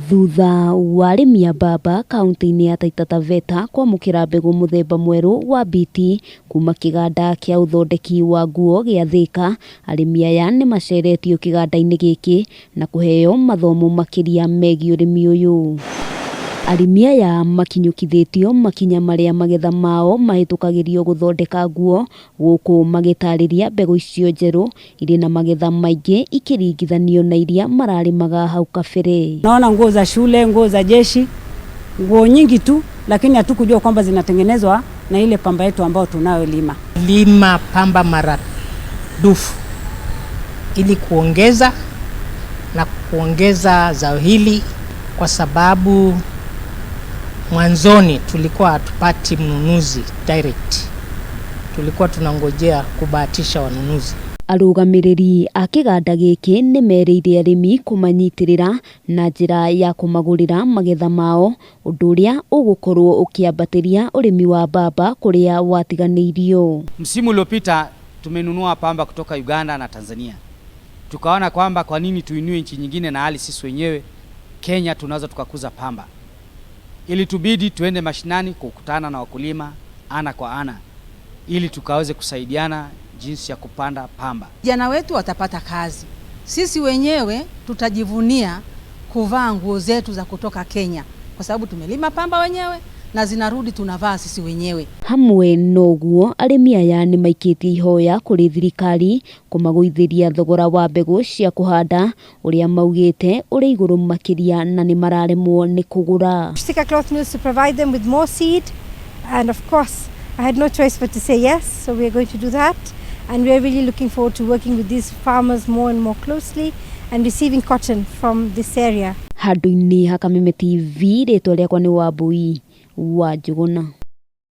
Thutha wa arĩmi a mbamba kaunti-inĩ ya Taita Taveta kwamũkĩra mbegũ mũthemba mwerũ wa BT kuma kĩganda kĩa ũthondeki wa nguo gĩa Thika, arĩmi aya nĩ maceretio kĩganda-inĩ gĩkĩ na kũheo mathomo makĩria megiĩ ũrĩmi ũyũ. Arĩmi aya makinyũkithĩtio makinya marĩa magetha mao mahĩtũkagĩrio gũthondeka nguo gũkũ magĩtarĩria mbegũ icio njerũ irĩ na magetha maingĩ ikĩringithanio na iria mararĩmaga hau kabere. Naona nguo za shule, nguo za jeshi, nguo nyingi tu, lakini hatukujua kwamba zinatengenezwa na ile pamba yetu ambayo tunayolima. Lima pamba maradufu ili kuongeza na kuongeza zao hili, kwa sababu mwanzoni tulikuwa hatupati mnunuzi direct, tulikuwa tunangojea kubahatisha wanunuzi. Arũgamĩrĩri a kĩganda gĩkĩ nĩ merĩire arĩmi kũmanyitĩrĩra na njĩra ya kũmagũrĩra magetha mao, ũndũ ũrĩa ũgũkorwo ũkĩambatĩria ũrĩmi wa mbamba kũrĩa watiganĩirio. Msimu uliopita tumenunua pamba kutoka Uganda na Tanzania, tukaona kwamba kwa nini tuinue nchi nyingine na hali sisi wenyewe Kenya tunaweza tukakuza pamba. Ilitubidi tuende mashinani kukutana na wakulima ana kwa ana ili tukaweze kusaidiana jinsi ya kupanda pamba. Vijana wetu watapata kazi, sisi wenyewe tutajivunia kuvaa nguo zetu za kutoka Kenya kwa sababu tumelima pamba wenyewe na zinarudi tunavaa sisi wenyewe. Hamwe noguo arĩmi aya nĩ maikĩtie ihoya kũrĩ thirikari kũmagũithĩria thogora wa mbegũ cia kũhanda ũrĩa maugĩte ũrĩ igũrũ makĩria na nĩ mararemwo nĩ kũgũra. Thika Cloth Mills to provide them with more seed, and of course I had no choice but to say yes, so we are going to do that, and we are really looking forward to working with these farmers more and more closely and receiving cotton from this area. Handũ-inĩ ha Kameme TV, rĩtwa rĩakwa nĩ Wambui wa Njũgũna.